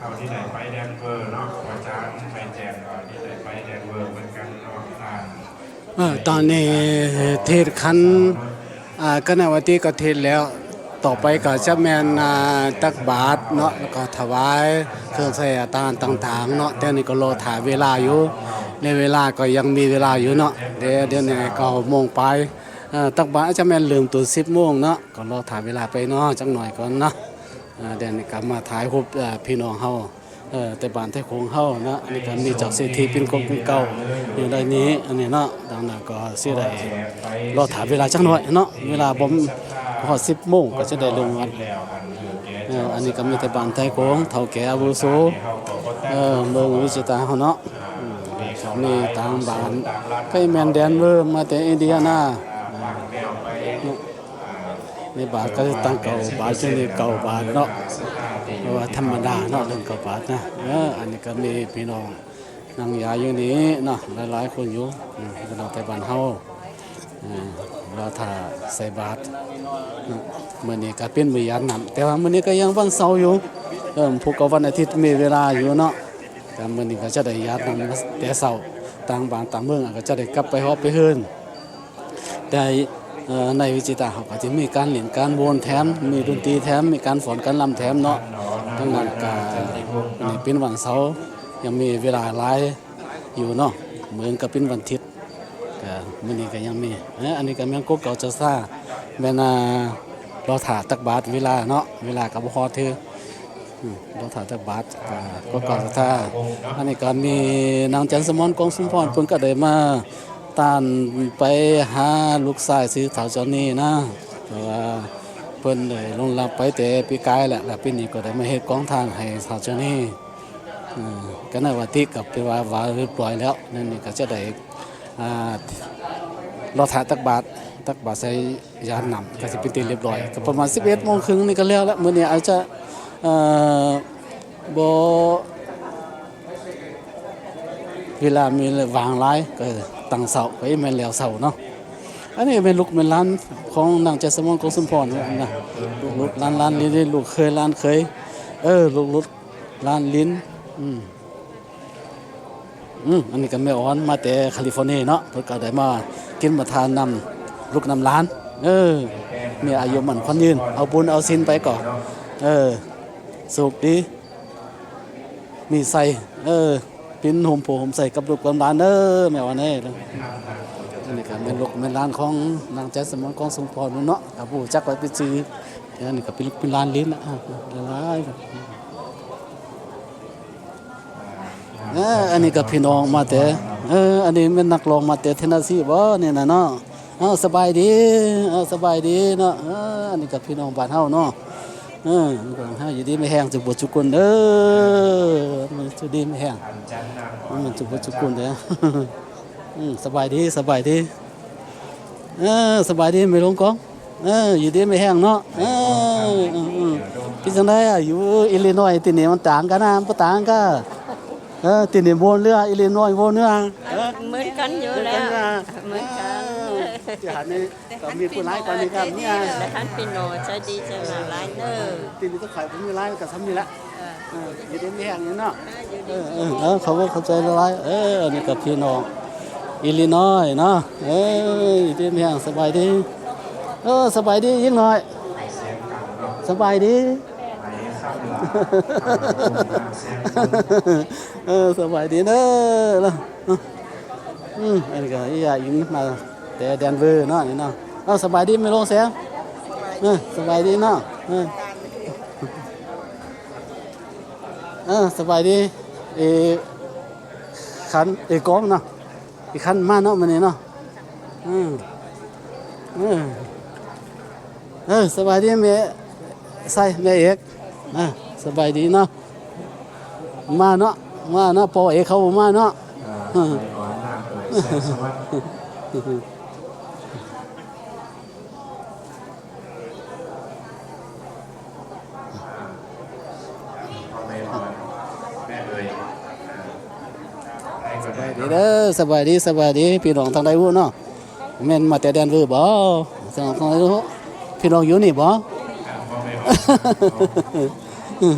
ເຮົາທີ່ໄດ້ໄປແດນເວີເນາະ ອາຈານໄປແຈ້ງວ່າທີ່ໄດ້ໄປແດນເວີເໝືອນກັນເນາະ ທ່ານ ເອີ ຕອນນີ້ເທດຂັນ ອ່າ ຄະນະວາຕີກໍເທດແລ້ວ ຕໍ່ໄປກໍຈະແມ່ນ ອ່າ ຕັກບາດເນາະ ແລ້ວກໍຖວາຍເຄື່ອງໃຊ້ອາຫານຕ່າງໆເນາະ ແຕ່ນີ້ກໍລໍຖ້າເວລາຢູ່ ໃນເວລາກໍຍັງມີເວລາຢູ່ເນາະ ດຽວ ດຽວນີ້ເກົ້າໂມງປາຍ ເອີ ຕັກບາດອາດຈະແມ່ນເລີ່ມຕົ້ນສິບໂມງເນາະ ກໍລໍຖ້າເວລາໄປເນາະ ຈັກໜ້ອຍກ່ອນເນາະ ເອີ ດຽວນີ້ກໍມາຖ່າຍຮູບ ເອີ ພີ່ນ້ອງເຮົາ ເອີ ແຕ່ບ້ານໄທໂຂງເຮົາເນາະ ອັນນີ້ກໍມີເຈົ້າເສດຖີປິ່ນກົກປິ່ນເກົ້າຢູ່ໃນນີ້ ອັນນີ້ເນາະ ດັ່ງນັ້ນກໍຊິໄດ້ລໍຖ້າເວລາຈັກໜ້ອຍເນາະ ເວລາບໍ່ຮອດສິບໂມງກໍຈະໄດ້ລົງວັດ ເອີ ອັນນີ້ກໍມີແຕ່ບ້ານໄທໂຂງ ເຖົ້າແກ່ອາວຸໂສ ເອີ ເມືອງວິຈິຕາເຮົາເນາະ ອືມ ກໍມີຕ່າງບ້ານ ໃກ້ແມ່ນແດນເວີ ມາແຕ່ອິນດີອານາ ໃນບາດກໍຕັ້ງເກົ້າບາດ ຢູ່ນີ້ເກົ້າບາດເນາະ ເພາະວ່າທຳມະດາເນາະ ເລື່ອງເກົ້າບາດນະ ເອີ ອັນນີ້ກໍມີພີ່ນ້ອງນັ່ງຢາຢູ່ນີ້ເນາະ ຫຼາຍໆຄົນຢູ່ ອືມ ພີ່ນ້ອງໄທບ້ານເຮົາ ເອີ ລໍຖ້າໃສ່ບາດເນາະ ມື້ນີ້ກໍເປັນມື້ຢາດນ້ຳ ແຕ່ວ່າມື້ນີ້ກໍຍັງວັນເສົາຢູ່ ເອີ ຜູ້ກໍວັນອາທິດມີເວລາຢູ່ເນາະ ແຕ່ມື້ນີ້ກໍຈະໄດ້ຢາດນ້ຳແຕ່ເຊົ້າ ຕ່າງບ້ານຕ່າງເມືອງກໍຈະໄດ້ກັບໄປຮອບໄປເຮືອນ ແຕ່ ເອີ ໃນວິຈິຕາເຮົາກໍຈະມີການຫຼິ້ນການໂຫວນແຖມ ມີດົນຕີແຖມ ມີການຟ້ອນການລຳແຖມເນາະ ດັ່ງນັ້ນກໍມື້ນີ້ເປັນວັນເສົາ ຍັງມີເວລາຫຼາຍຢູ່ເນາະ ມື້ອື່ນກໍເປັນວັນທິດ ກໍມື້ນີ້ກໍຍັງມີ ເອີ ອັນນີ້ກໍແມ່ນກົກເກົ້າເຈົ້າຊາ ແມ່ນ ອ່າ ລໍຖ້າຕັກບາດເວລາເນາະ ເວລາກໍບໍ່ຮອດເທື່ອ ອືມ ລໍຖ້າຕັກບາດ ກໍ ກໍກາສະທາ ອັນນີ້ກໍມີນາງຈັນສະໝອນ ກອງສົມພອນ ເພິ່ນກໍໄດ້ມາຕ້ານໄປຫາລູກຊາຍຊື່ທ້າວຈອນນີນະ ເພາະວ່າເພິ່ນໄດ້ລ່ວງລັບໄປແຕ່ປີກາຍແລ້ວ ແລ້ວປີນີ້ກໍໄດ້ມາເຮັດກອງທານໃຫ້ທ້າວຈອນນີ ເອີ ຄະນະວາຕີກໍເປັນວ່າ ວ່າຮຽບຮ້ອຍແລ້ວ ນັ້ນນີ້ກໍຈະໄດ້ ອ່າ ລໍຖ້າຕັກບາດ ຕັກບາດໃສ່ ຢາດນ້ຳກໍຊິເປັນທີ່ຮຽບຮ້ອຍ ກໍປະມານສິບເອັດໂມງເຄິ່ງນີ້ກໍແລ້ວລະ ມື້ນີ້ອາດຈະ ເອີ ບໍ່ ເວລາມີຫວ່າງຫຼາຍ ກໍຕັ້ງເຊົ້າ ກໍແມ່ນແລ້ວເຊົ້າເນາະ ອັນນີ້ແມ່ນລູກແມ່ນຫຼານຂອງນາງຈັນສະໝອນ ກອງສົມພອນນະ ລູກໆຫຼານໆ ນີ້ລູກເຂີຍຫຼານເຂີຍ ເອີ ລູກໆຫຼານຫຼີນ ອືມ. ອືມ ອັນນີ້ກໍແມ່ອອນມາແຕ່ຄາລິຟໍເນຍເນາະ ເພິ່ນກໍໄດ້ມາກິນມາທານນຳລູກນຳຫຼານ ເອີ ມີອາຍຸໝັ້ນຂວັນຍືນ ເອົາບຸນເອົາສິນໄປກໍ ເອີ ໂຊກດີ ມີໄຊ ເອີ ເປັນຮົ່ມໂພຮົ່ມໄຊກັບລູກກັບຫຼານເດີ ແມ່ອອນເອີຍ ອັນນີ້ກໍແມ່ນລູກແມ່ນຫຼານຂອງນາງຈັນສະໝອນ ກອງສົມພອນເນາະ ກໍບໍ່ຮູ້ຈັກວ່າເປັນຊື່ ອັນນີ້ກໍເປັນລູກເປັນຫຼານຫຼິ້ນນະ ຫຼາຍໆ ເອີ ອັນນີ້ກໍພີ່ນ້ອງມາແຕ່ ເອີ ອັນນີ້ແມ່ນນັກຮ້ອງມາແຕ່ເທນເນສຊີບໍ ນີ້ນະເນາະ ເອີ ສະບາຍດີ ເອີ ສະບາຍດີເນາະ ເອີ ອັນນີ້ກໍພີ່ນ້ອງບ້ານເຮົາເນາະ ເອີ ບ້ານເຮົາຢູ່ດີມີແຮງ ສຸຂະເບົດສຸຂະຄົນເດີ ຢູ່ດີມີແຮງ ມັນສຸຂະເບົດສຸຂະຄົນເດີ ອືມ ສະບາຍດີ ສະບາຍດີ ເອີ ສະບາຍດີແມ່ຫຼວງກອງ ເອີ ຢູ່ດີມີແຮງເນາະ ເອີ ເປັນຈັ່ງໃດອະ ຢູ່ອີລີນອຍ ທີ່ນີ້ມັນຕ່າງກັນນະ ບໍ່ຕ່າງກະ ເອີ ທີ່ນີ້ໂມນເຫຼືອ ອີລີນອຍໂມນເຫຼືອ ເອີ ເໝືອນກັນຢູ່ແລ້ວ ເໝືອນກັນ ເອີ ທີ່ຫັ້ນນີ້ກໍມີຜູ້ຫຼາຍກວ່ານີ້ກໍມີ ແຕ່ທ່ານພີ່ນ້ອງໃຈດີໃຈງາມຫຼາຍເດີ ທີ່ນີ້ກໍຂ້ອຍບໍ່ມີຫຼາຍກໍສ່ຳນີ້ລະ ເອີ ຢູ່ດີມີແຮງຢູ່ເນາະ ເອີ ເອີ ເອີ ຂອບໃຈຫຼາຍໆ ເອີ ອັນນີ້ກໍພີ່ນ້ອງອີລີນອຍເນາະ ເອີ ຢູ່ດີມີແຮງ ສະບາຍດີ ເອີ ສະບາຍດີອີກໜ້ອຍ ສະບາຍດີ ເອີ ສະບາຍດີເດີ ອືມ ອັນນີ້ກໍອີ່ຍາອີ່ມາແຕ່ແດນເວີເນາະ ນີ້ເນາະ ເອີ ສະບາຍດີແມ່ຫຼວງແສງ ເອີ ສະບາຍດີເນາະ ເອີ ເອີ ສະບາຍດີ ເອ ຂັນ ເອ ກອງເນາະ ອີກຄັນມາເນາະ ມື້ນີ້ເນາະ ເອີ ເອີ ເອີ ສະບາຍດີແມ່ໄຊ ແມ່ເອກ ເອີ ສະບາຍດີເນາະ ມາເນາະ ມາເນາະ ພໍ່ເອກເຂົາບໍ່ມາເນາະ ເອີ. ສະບາຍດີເດີ ສະບາຍດີ ສະບາຍດີ ພີ່ນ້ອງທາງໃດຮູ້ເນາະ ແມ່ນມາແຕ່ແດນເວີບໍ? ພີ່ນ້ອງຢູ່ນີ້ບໍ? ເອີ.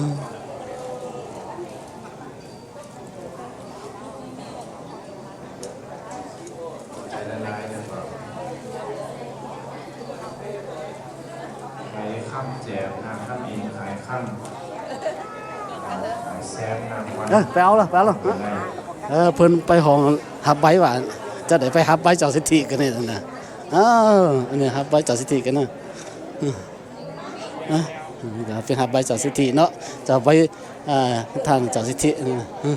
ເອີ ໄປເອົາລະ ໄປເອົາລະ. ເອີ ເພິ່ນໄປຫ້ອງຮັບໃບວ່າ ຈະໄດ້ໄປຮັບໃບເຈົ້າສິດທິກັນນີ້ນະ. ເອີ ອັນນີ້ຮັບໃບເຈົ້າສິດທິກັນນະ. ເອີ ເອີ ເປັນຮັບໃບເຈົ້າສິດທິເນາະ ເຈົ້າໃບ ເອີ ທ່ານເຈົ້າສິດທິ. ເອີ ເອີ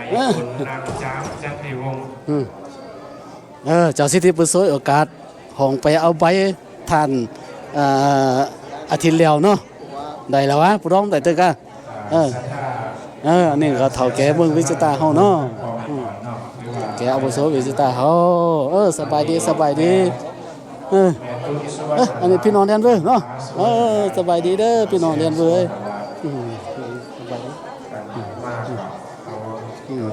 ເອີ ເອີ ເອີ ເອີ ເຈົ້າສິດທິເພິ່ນສວຍໂອກາດ ຫ້ອງໄປເອົາໃບທ່ານ ເອີ ອາທິດແລ້ວເນາະ ໄດ້ແລ້ວຫວາ ຜູ້ດອງໄດ້ເຕີກະ. ເອີ ເອີ ອັນນີ້ກໍເຖົ້າແກ່ເມືອງວິຈິຕາເຮົາເນາະ ອືມ ແກ່ອາວຸໂສວິຈິຕາເຮົາ. ເອີ ສະບາຍດີ ສະບາຍດີ. ເອີ ເອີ ອັນນີ້ພີ່ນ້ອງແດນເວີເນາະ. ເອີ ສະບາຍດີເດີພີ່ນ້ອງແດນເວີ. ອືມ ສະບາຍດີ. ອືມ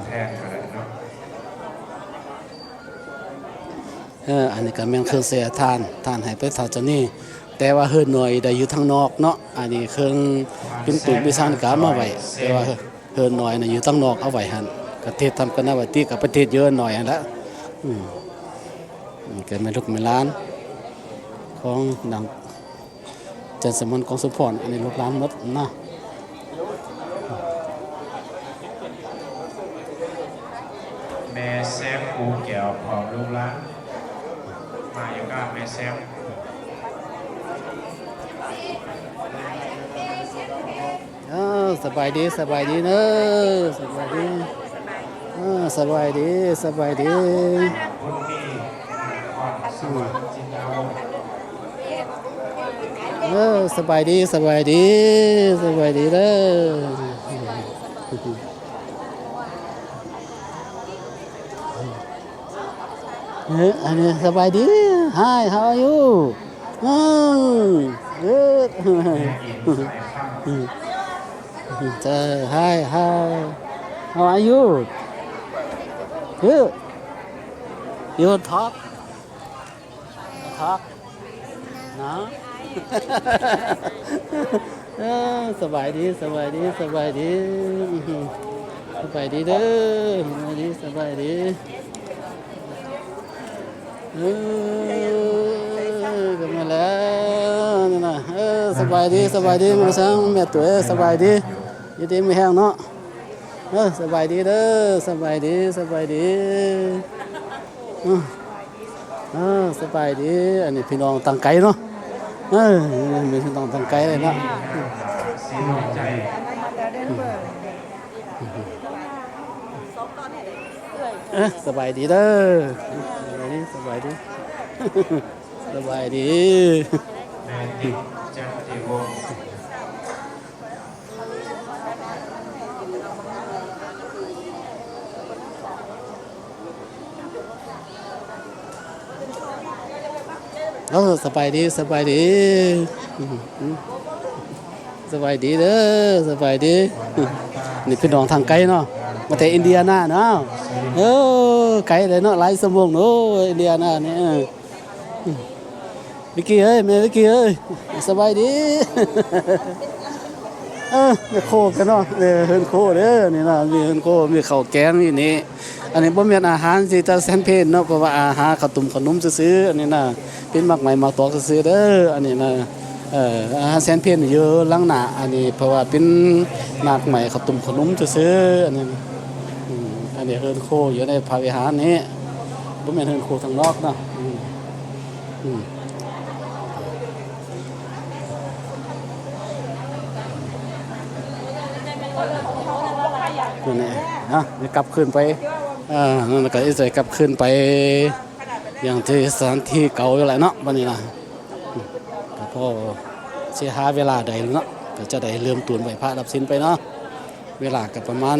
ເອີ ອັນນີ້ກໍແມ່ນເຄື່ອງໄຊຍະທານ ທ່ານໃຫ້ໄປເທົ່າເຈົ້ານີ້ ແຕ່ວ່າເຮືອນນ້ອຍໄດ້ຢູ່ທາງນອກເນາະ. ອັນນີ້ເຄື່ອງປິ່ນຕູນປີສັງນີ້ກໍເອົາມາໄວ້ ແຕ່ວ່າເຮືອນນ້ອຍນະຢູ່ທາງນອກເອົາໄວ້ຫັ້ນ ກໍເຮັດທຳກັນນະໄວ້ຕິ ກໍໄປເຮັດຢູ່ເຮືອນນ້ອຍຫັ້ນລະ. ອືມ ນີ້ກໍແມ່ນລູກແມ່ນຫຼານຂອງນາງ ຈັນສະໝອນ ກອງສົມພອນ ອັນນີ້ລູກຫຼານໝົດນະ. ແມ່ແຊມ ປູແກ້ວ ພ້ອມລູກຫຼານ ມາຢູ່ກັບແມ່ແຊມ. ເອີ ສະບາຍດີ ສະບາຍດີເດີ ສະບາຍດີ. ເອີ ສະບາຍດີ ສະບາຍດີ. ເອີ ສະບາຍດີ ສະບາຍດີ ສະບາຍດີເດີ. ເອີ ອັນນີ້ ສະບາຍດີ. Hi, how are you? ອືມ good. ເອີ Hi, hi. How are you? Good. You talk? Talk? No? ເອີ ສະບາຍດີ ສະບາຍດີ ສະບາຍດີ. ສະບາຍດີເດີ ສະບາຍດີ ສະບາຍດີ. ເອີ ກັນມາແລ້ວນີ້ນະ. ເອີ ສະບາຍດີ ສະບາຍດີ ແມ່ຊ້າງ ແມ່ຕົວຍ ສະບາຍດີ ຢູ່ດີມີແຮງເນາະ. ເອີ ສະບາຍດີເດີ ສະບາຍດີ ສະບາຍດີ. ເອີ ເອີ ສະບາຍດີ. ອັນນີ້ພີ່ນ້ອງທາງໄກເນາະ. ເອີ ມີພີ່ນ້ອງທາງໄກເລີຍເນາະ. ເອີ ສະບາຍດີເດີ ສະບາຍດີ ສະບາຍດີ ສະບາຍດີ. ເອີ ສະບາຍດີ ສະບາຍດີ ສະບາຍດີເດີ ສະບາຍດີ. ນີ້ພີ່ນ້ອງທາງໄກເນາະ ມາແຕ່ອິນເດຍນາເນາະ. ເອີ ໄກເລີຍເນາະ ຫຼາຍຊົ່ວໂມງເນາະ ອິນເດຍນານີ້. ເອີ ວິກກີ້ເອີຍ ແມ່ວິກກີ້ເອີຍ ສະບາຍດີ. ເອີ ແມ່ໂຄກັນເນາະ ເອີ ເຮືອນໂຄເດີ ນີ້ນະ ມີເຮືອນໂຄ ມີເຂົ້າແກງຢູ່ນີ້. ອັນນີ້ບໍ່ແມ່ນອາຫານຊິຕາແຊນເພນເນາະ ເພາະວ່າອາຫານເຂົ້າຕົ້ມເຂົ້າໜຸມຊື່ໆ ອັນນີ້ນະ ເປັນໝາກໄມ້ໝາກຕອກຊື່ໆເດີ ອັນນີ້ນະ. ເອີ ອາຫານແຊນເພນຢູ່ຫຼັງໜ້າ ອັນນີ້ເພາະວ່າເປັນໝາກໄມ້ເຂົ້າຕົ້ມເຂົ້າໜຸມຊື່ໆ ອັນນີ້ນະ. ອືມ ອັນນີ້ເຮືອນໂຄຢູ່ໃນພະວິຫານນີ້ ບໍ່ແມ່ນເຮືອນໂຄທາງນອກເນາະ. ອືມ ອືມ ນີ້ນະ ໄດ້ກັບຄືນໄປ ເອີ ນັ້ນກໍຊິໄດ້ກັບຄືນໄປ ຢ່າງທີ່ສະຖານທີ່ເກົ່າຢູ່ແຫຼະເນາະ ບັດນີ້ນະ. ກໍພໍຊິຫາເວລາໄດ້ເນາະ ກໍຈະໄດ້ເລີ່ມຕົ້ນໄຫວ້ພະຮັບສິນໄປເນາະ. ເວລາກໍປະມານ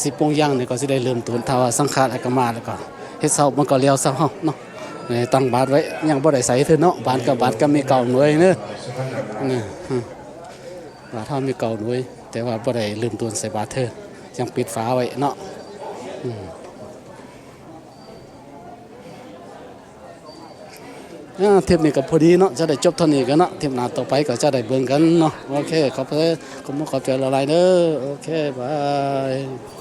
ສິບໂມງຢ່າງນີ້ ກໍຊິໄດ້ເລີ່ມຕົ້ນ ຖ້າວ່າສັງຄະແລ້ວກໍມາ ແລ້ວກໍເຮັດເຊົ້າ ມັນກໍແລ້ວເຊົ້າເຮົາເນາະ. ຕັ້ງບາດໄວ້ ຍັງບໍ່ໄດ້ໃສ່ເທື່ອເນາະ ບາດກໍ ບາດກໍມີເກົ້າໜ່ວຍເນາະ ບາດເຮົາມີເກົ້າໜ່ວຍ ແຕ່ວ່າບໍ່ໄດ້ເລີ່ມຕົ້ນໃສ່ບາດເທື່ອ ຍັງປິດຝາໄວ້ເນາະ. ອືມ ອ່າ ທຣິບນີ້ກໍພໍດີເນາະ ຈະໄດ້ຈົບເທົ່ານີ້ກັນເນາະ ທຣິບໜ້າຕໍ່ໄປກໍຈະໄດ້ເບິ່ງກັນເນາະ. ໂອເຄ ຂອບໃຈ ຂອບຄຸນ ຂອບໃຈຫຼາຍໆເດີ. ໂອເຄ ບາຍ.